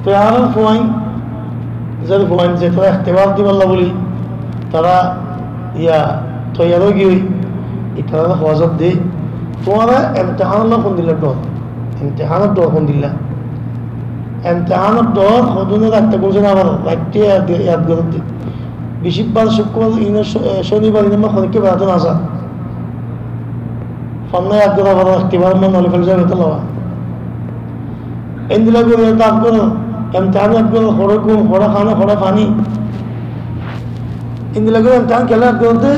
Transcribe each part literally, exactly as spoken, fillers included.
Toi añárar fuain, zar fuain ze tará ektebar dibálla buli, tará iya toiyar ói giyói, itará hoózat de, tuáñra emtehánor lá fondilla dor, emtehánor dor fondilla. Emtehánor dor, hodún e raitta gúm sai no faro, raitta yad, yad goró de. Bicibbar, cúkkurbar, ine co-, e, cónibar, ine ma honikka berate no za. Fonná yad gorá faro, ektebar ma nole fel zaibo tolla. Endilla gorí daf goró, emtehán yad goró, hoçé gúm, hoçé hána, hoçé faní. Endilla gorí emtehán kiyólla yad goró de,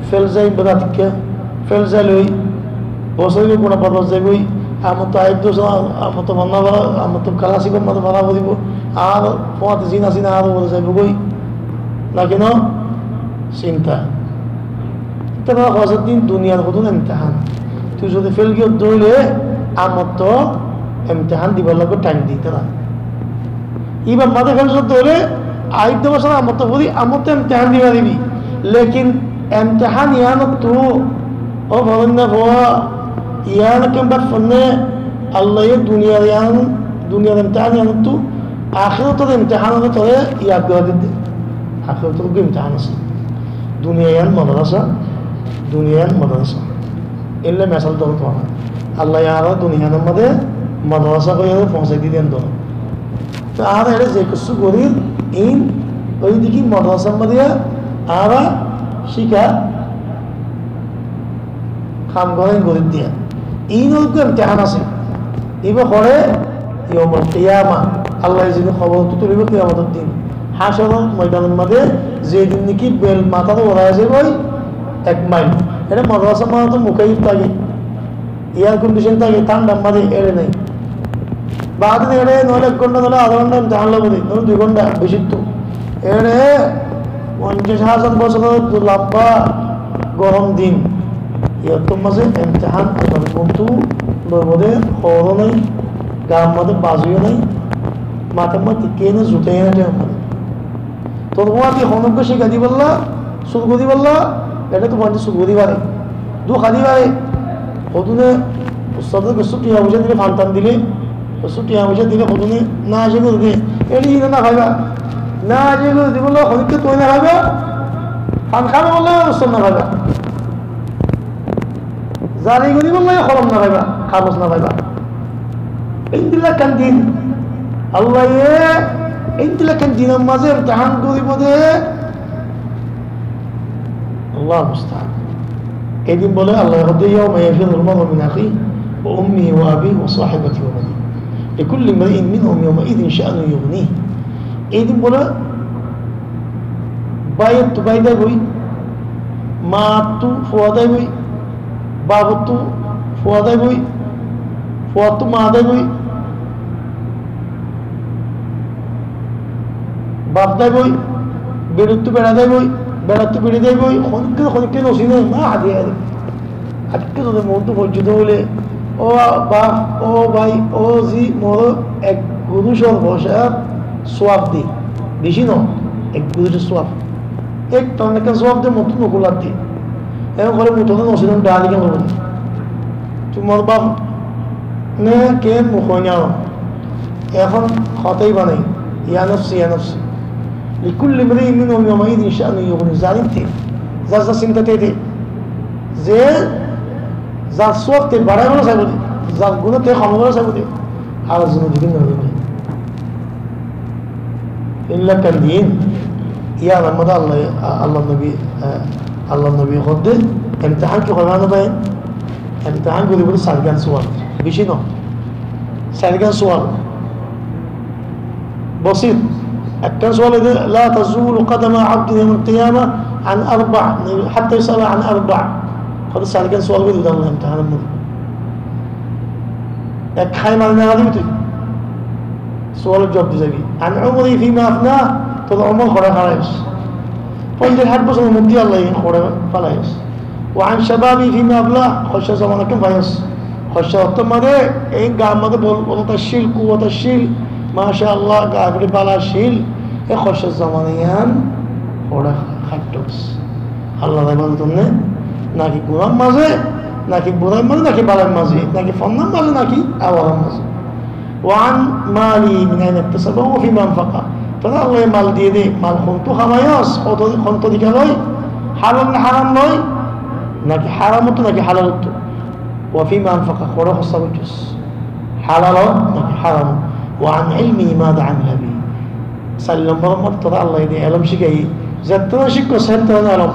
fel zai beratikka, fel zai loi, bosór gúna bosór zaibói, amottu aiddo sa-, amottu fonná fora, amottu kalasi gúm motto fora foribo, ar fuañti zin asé na ar fora zaibogói, naki no? Sinta. Tará hoózat din duniyar hodún emtehán. Tui zodi fel giyós de óile, amottu emtehán dibar lage thaim di tará. Ibar mazé fel giyós de óile, aiddo bosór amottu fori, amottu emtehán diba dibi. Lekin emtehán iyanottu, ó forenna fua, iyan ekkán bát fonné, Allaye duniyar iyan, duniyar emtehán iyanottu, ahérator emtehán ore tore yad gorá dibou. Ahérator uggwá emtehán asé. Duniya iyan madrasa, duniya iyan madrasa. Ella mesal dóro tuáñra. Allaye añára duniya iyanor mazé madrasa gorí foóñsai diyé dóro. Te añára ere ze kessú gorí, in óilde ki madrasar mazé añára cíka ham gorá in gorí diya. Inor uggwá emtehán asé. Iba hoçé? Yomul kiyama. Allaye zedin kobor ottu tulibo kiyamotor din. Hácoror moidanor mazé zedin niki bel matár uore asé goi ek mail. Ere madrasar mazé to mukayif táke. Air condition táke, thándar mazé ere nai. Baade ere noile ek gonthá, noile adá gonthá emtehán loibo de, noile dui gonthá, beci to. Ere poncac házar bosóror lamba gorom din. Iyóttor mazé emtehán Allaye gontu loibo de, hoor nai, gaar mazé bazi nai, matár mazé tikka nai, zuta nai, emtehán mazé. Tor fuañti honó uggwá cíka dibálla, sur goríballa, ere to fuañti sur gorí fare. Dúka di fare. Hodúne ustade kessú tiañ foicá dile, fantan dile, kessú tiañ foicá dile hodúne naáci gorí de. Ere ine no faiba. Naáci gorí dibálla honikka tuáñti no faiba. Fan hábaibolla ustad no faiba. Zari goríbolla kolom no faiba, kagos no faiba. Endilla ekkán din. Allaye endilla ekkán dinor mazé emtehán goríbo de. Allahu musta'an. Ei din bole Allaye hoó de, يوم يفر المرء من أخيه وأمه وأبيه وصاحبته وبنيه لكل امرئ منهم يومئذ شأن يغنيه. Ei din bole báiyottú bái zaiboi, maáttú fua zaiboi, bafottú fua zaiboi, fuattú maa zaiboi, baf zaiboi, beçittú beça zaiboi, beçattú beçi zaiboi, honikka honikka no sine, ma hadi hadi. Aijjó zodi mottú foijjé de óile, ó baf, ó bái, ó zi, more ek gurucor foicá suwab di. Beci no, ek gurucor suwab. Ek tonna ekkán suwab de mottú no kullar di. Ehón hoile mottú no silam dali ken hobo. Tumar baf ne ken mukh hoinaro. Ehón hotá iba nai. يا نفس يا نفس. لكل امرئ منهم يومئذ شأن يغنيه. Zar te, zar zar sinta te te. Ze zar suwab te barai bolla saibo de, zar guná te hom gorí saibo de, ar zunubí no dibo. Illa kan din, iyan ammára Allah, Allah nobi, eh, Allah nobi hoó de, emtehán ki hoiba no bái? Emtehán goríbo de sairgán suwal, beci no, sairgán suwal. Bosir, ekkán suwal de, لا تزول قدما عبد يوم القيامة عن أربع، حتى يسأل عن أربع. Hoó de sairgán suwal gorí de Allah emtehán mani. Ek hái mari no faribi tui. Suwalor juwab di zaibi. عن عمره فيما أفناه, tor umor hoçé haraiyós. Fonjac háit bosóror modde Allah in hoçé felaiyós. وعن شبابه فيما أبلاه, hoicca zomana ekkán faiyós. Hoicca ottór mazé, ei gaar mazé bol, bolot accíl, kuwot accíl, masha Allah, gaar fúri bála accíl. Ei hoicca zomana iyan hoçé háittós. Allahr ibadotor ne, naki gunar mazé, naki burair mazé, naki balair mazé, naki fonnar mazé, naki awarar mazé. وعن ماله من أين اكتسبه وفيما أنفقه. Toré Allaye mal diyé dé, mal hontú hamaiyós, hontú, hontú diká loi, halal né haram loi, náki haram ottú náki halal ottú. وفيما أنفقه, horé horsa goijjós. Halal ot náki haram ot. وعن علمه ماذا عمل به. Sair lombor ot toré Allaye dé elóm cíkaiyé. Zettóna cíkkos, zettóna elóm.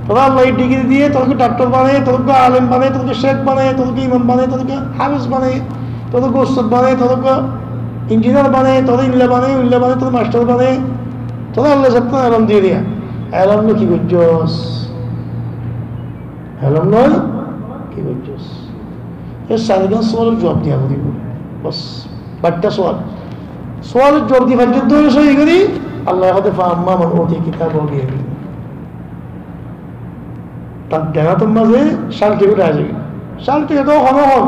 Toré Allaye digiri diyé, toré ki daktor banaiyé, toré ki alem banaiyé, toré ki cék banaiyé, toré ki imam banaiyé, toré ki háfez banaiyé, toré ki ustad banaiyé, toré ki injiniyar banaiyé, toré illa banaiyé, ulla banaiyé, toré mastor banaiyé. Toré Allaye zettóna elóm diyé dé, elóm loi ki goijjós? Elóm loi ki goijjós? E sairgán sualor juab diya foribo. Bas, batta sual. Sualor juab di faijjós dé sóiyi gorí, Allaye hoó dé, فأما من أوتي كتابه بيمينه. Tar dhen ot mazé certificate asé. Certificate ot hone hon?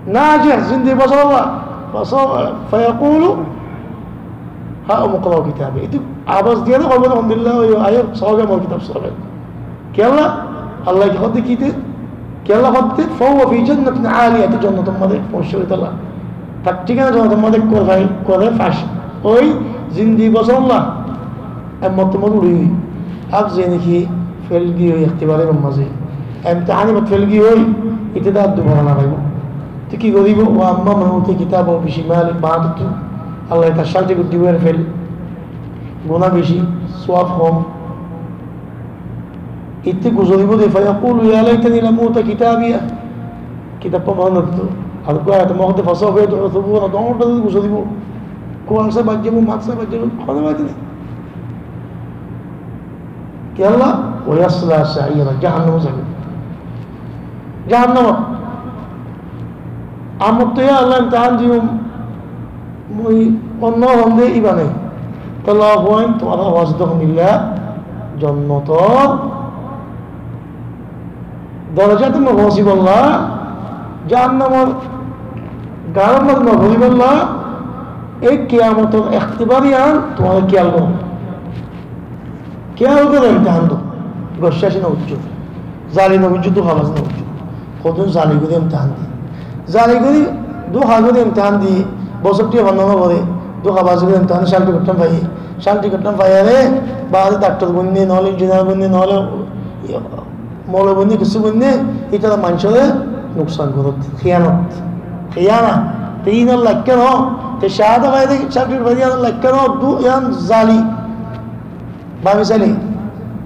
Najih, zindigi bosór wala. Bosór, فيقول هاؤم اقرءوا كتابيه. Ítara abas diyé dé, hoibo dé, Alhamdulillah, oi, aiyó, sóo, mor kitab sóo. Kiyólla? Allaye ki hoó dé ki dé? Kiyólla hoó dé? فهو في جنة عالية, ítara jonnotor mazé foóñsiyé dé. Tar thíkana jonnotor mazé, kore fai, kore fas. Oi, zindigi bosór wala. Emottor mazé uçí giyói. Ab zene ki fail giyói ektibarer mazé, emtihánor mazé fail giyói, íte dé ar dubara no faibo. Te ki goribo? وأما من أوتي كتابه بشماله, baáñttu. Allaye tar certificate dibo, er fail. Guná beci, suab hom. Íte guzoribo dé, فيقول يا ليتني لم أوت كتابيه. Kitab fán no dito. Ar uggwá ayat ot hoó dé, فسوف يدعو ثبورا, dóñr dóñr guzoribo. Kuwal sai baijjaibo, mat sai baijjaibo, hone baijjaibo. Kiyólla? ويصلى سعيرا, jahannamot zaibo. Jahannamot. Añárattú yá Allah imtihán diyum, mui onno hondé ibá nai. Tolla fuain, tuáñra waz dóilla, jonnotor dorajat ot no foóñsibolla, jahannamor garór mazé no foribolla, ei kiyamotor ektibar yián tuáñra kiyal goró. Kiyal goró imtihán dó, goccá no goijjó, zali no goijjó, dúkabaz no goijjó. Hodún zali gorí imtihán di. Zali gorí, dúka gorí imtihán di, bosór thiañ fonná no goré, dúkabazi gorí imtihán di, certificate gán faiyé. Certificate gán faiyaré, baade daktor boinné, noóle injiniyar boinné, noóle moulovi boinné, kessú boinné, ítara maincóre nuksan goré, híyanot. Híyana. Te ínor laikká no, te cahada faiyé dé, certificate faiyé dé, ínor laikká no, dú-, yián zali. Báfi sailé,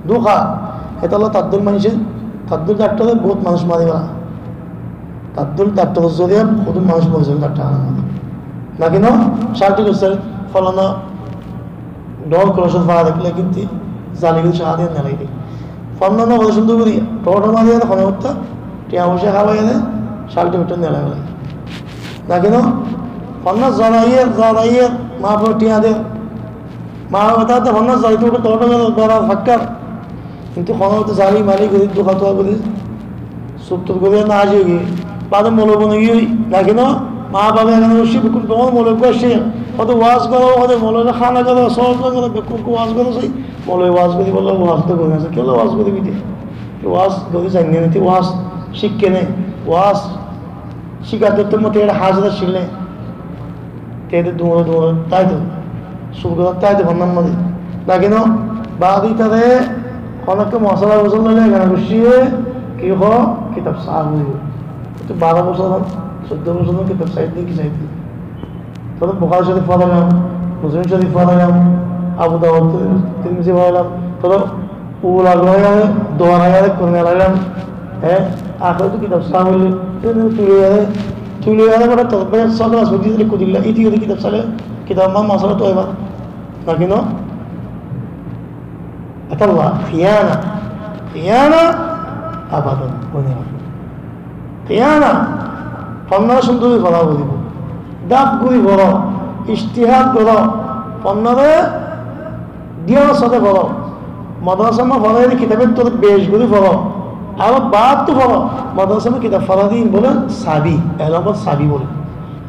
dúka. Hétolla taddúr maincé, taddúr daktore bout manúic mari féla. Taddúr daktoror zoriya hodún manúic mori zaibo daktore mari. Naki no? Certificate sar, folana dóñr kolesot fara dekíle kintu zali gorí cahada nerai de. Fonná no bole cúndor gorí, thóthó mari ene hone uttá, thiañ foicá hábai ene, certificate nerai félai. Naki no? Fonná zaraiyé, zaraiyé, maáf thiañ de. Maáf táite fonná zaraiyé, thóthó gora fakkar. Kintu hono to zali mali gorí, dúka tuka gorí, suttur gorí na aji giyói. Baade moulovi boni giyói, naki no? Maáf baf ekkán beci bekkún dóñr moulovi uggwá aiccé. Hoó de waz goró, hoó de moulovi hána goró, sóhor goró, bekkún waz goró sai. Moulovi waz gorí bolle waz to gorí na sai. Kiyólla waz gorí de? Waz gorí zainé né, te waz cíkké né, waz cíkar dóttor moto eçé házir accíl né. Te de duñre duñre táito, sur gorát táito, fonná mari. Naki no? Baade ítare honó ekká mosala bosol loile ekkán gorí ki hoó, kitab sá óibo. Te baró bosór, soiddó bosór kitab sái de, ki sái de. Tore Bukhari Shorif fórailam, Muslim Shorif fórailam, Abu Dawud, Tirmizi fórailam, tore ula gora yare, dora yare, kone lailam, e, akhirot kitab sá óile, tule yare, tule yare, bada tore bada sodor asbab diye kudilla, iti yare kitab sale, kitab ma masala to ebar. Naki no? Etalla khiyana, khiyana abadan ói no fare. Khiyana, fonnáre cúndor gorí fora foribo. Daf gorí foro, ijtihad goró, fonnáre diyanor sáte foro. Madrasar maze fora de kitabottú beci gorí foro. Ar baáttú foro. Madrasar maze kitab fora de bole sabi, elomor sabi bole.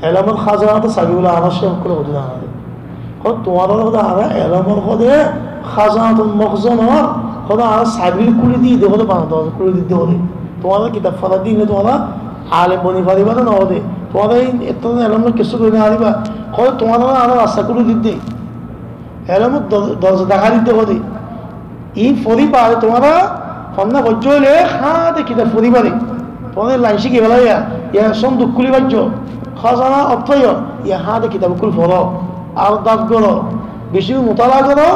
Elomor házanor sabi bole añára céh ókkole hoó de. Hoó tuáñra hoó de añára elomor hoó de házanatul makhzanor hoó de añára sabi kúli di de hoó de, bana doraza kúli di de hoó de. Tuáñra kitab fora de tuáñra Alem boni faribá de no hoó de. Tuáñra in ettózon elom loi kessú gorí no faribá. Hoó de tuáñra añára rasta kúli didde. Elomor dor-, dorza dahái didde hoó de. Iín fori fare tuáñra fonná foijjó óile háñte kitab fori fare. Tuáñra lain cíki félaiya, ya sonduk kúli faijjó, házana ottóiyo, ya háñte kitab ókkol foró, ar daf goró, beci mutala goró,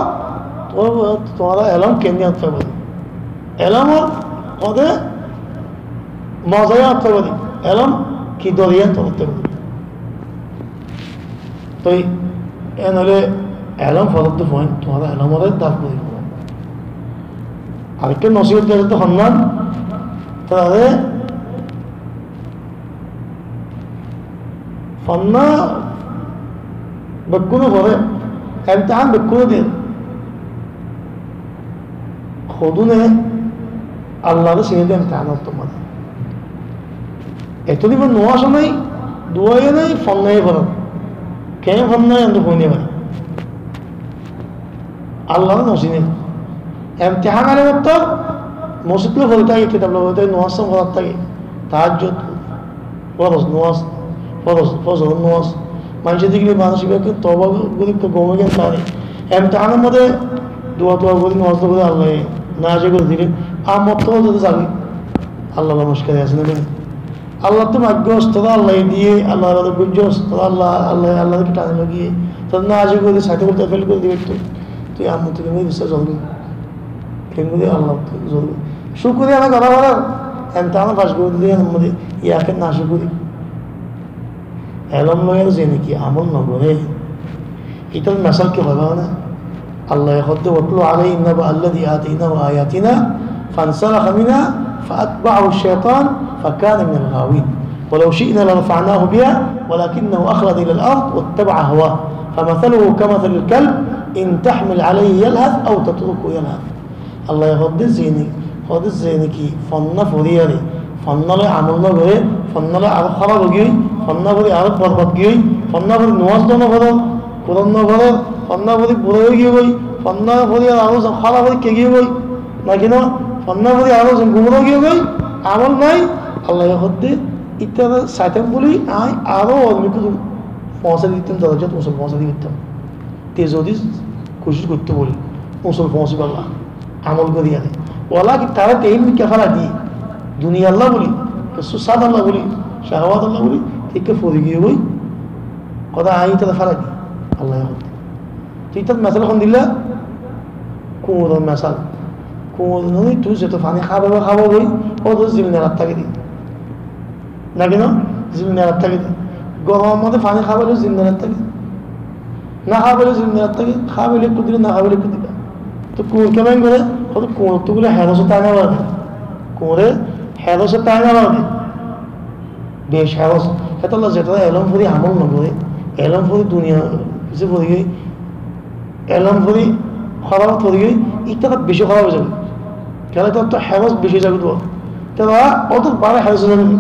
tuáñra, tuáñra elom keénne ottóiyo. Elomor hoó de moza yían ottóiyo. Elom ki doriya yían ottóiyo. Toi en óile elom foródde fuain, tuáñra elomoré daf gorí foró. Arekkán nosiyót diyé de honnán, tarare fonná bekkúne foré, emtihán bekkúne diyé. Hodúne Allaré siné de emtihán ottór mazé. Etó diba nuáz nái, duwá nái, fonná forar. Keén fonná, endilla hoói no fare. Allaré no siné. Emtihán aile mottor mosjid loi fori táke, kitab loi fori táke, nuáz forat táke, tahajjud, foroz nuáz, foroz, fozor nuáz. Maincé dekíle manúic ibá ki toba gorí, gom ói giyé nái. Emtihánor mazé duwa tuwa gorí, nuáz forí, Allaye naázi gorí dile, ar mottor zodi zagói, Allar loi mockari asé né? Allattú maigós, toré Allaye diyé, Allar ibadot goijjós, toré Allah, Allah, Allah ki tani loi giyé, toré naázi gorí, saite gorí, toré fel gorí diyé, tui, tui ar mottor kengóri biswas goríbi? Kengóri Allah zolbe? Cúkuriya no gorá forer, emtihán fac gorí diyé, ar mottor, yá ki nacúkuri. Elom loi ar ze niki amol no goré, ítar mesal ki hoiba na? Allaye hoódde, واتل عليهم نبأ الذي آتيناه آياتنا فانسلخ منها فأتبعه الشيطان فكان من الغاوين ولو شئنا لرفعناه بها ولكنه أخلد إلى الأرض واتبع هواه فمثله كمثل الكلب إن تحمل عليه يلهث أو تتركه يلهث. Allaye hoódde ze ni-, hoódde ze niki fonná foriyaré, fonná loi amol no goré, fonná loi aró hóraf ói giyói, fonná fori aró borbad giyói, fonná fori nuáz no forer, Kuran no forer, fonná fori bura ói giyói, fonná fori aró zon hóraf ói giyói, naki no, fonná fori aró zon gumra ói giyói, amol nái, Allaye hoódde, ítara saitam buli, añí aró or mikku foóñsai ditam, darajat usol foóñsai ditam. Te zodi kucíc goittó buli, usol foóñsibálla, amol gorí ane. Wala ki tará te ín mikká félai diyé, duniyalla buli, kessú sadalla buli, cahawatalla buli, te ikká fori giyé goi, hotá añí tará félai diyé, Allaye hoódde. Te ítar mesal hondilla, kuñuror mesal. Kuñur noni tui zeto faní hába, hába goi, ó to zil nerat táke de. Naki no? Zil nerat táke de. Goromor modde faní hábaile zil nerat táke. No hábaile zil nerat táke. Hábaile ekku diba, no hábaile ekku diba. To kuñur keén goré? Hoó de kuñurottu buli heros táke no bade. Kuñure heros táke no bade. Bec heros. Hétolla zetará elom fori amol no goré, elom fori duniya kessú fori giyói, elom fori hóraf fori giyói, ítara beci hóraf ói zagói. Kiyólla ítara to heros beci ói zagói de. Ítara óttu bára heros ói zagói.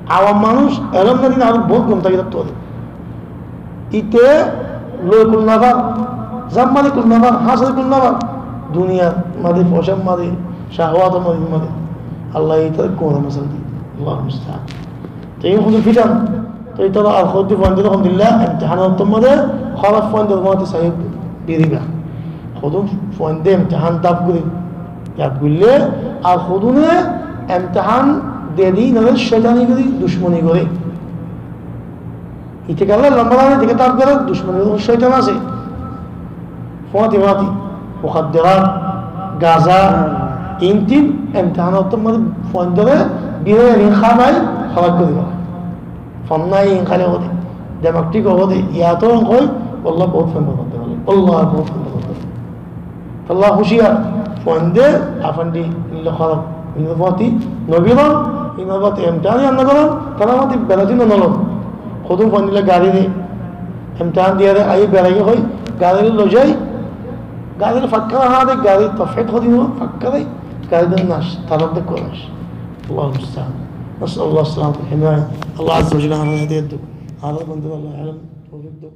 Awam manúic elom nai de aró bout gom táke ítara to. Íte loi kul no far, zam mari kul no far, hás mari kul no far. Duniyar mari, foisar mari, cahawator mari, mari. Allaye ítara kuñuror mesal diyé. Allahul musta'an. Te iín hoddúr fitan. Te ítara ar hoddúr fuaindóre hondilla, emtihánor ottór mazé, hóraf fuaindór mazé sai biriba. Hodún fuainde emtihán daf gorí yad goille, ar hodúne emtihán de de ínore cóitani gorí, ducmoni gorí. Íte kiyólla lamba lamba íte daf gorí, ducmoni gorí, cóitan asé. Fúañti fúañti, mukhadderat, gaza, iín tin emtihánor ottór mazé fuaindóre biriba, iín hábai hálak gorí félai. Fonná iín háile hoó de, demak thík hoó de, yáto hoi, walla bout fuain borbad ói giyé, walla bout fuain borbad ói giyé. Tolla huciyar, fuainde, afandi, illa hóraf, illa fúañti, no biron, illa fúañti emtihán yían no goron, tará fúañti berati no lon. Hodún fuaindilla gari de, emtihán diyaré aiyé beraiye hoi, gari loi zai, gari fakka há de, gari tofet hodi no, fakka de, gari de nac, tará de kurac. Allahul musta'an. Nas'alullah as-salamata wal himaya. Allah azza wa jalla añára hedayat douk. Añára bondura Allah alam, tawfik douk.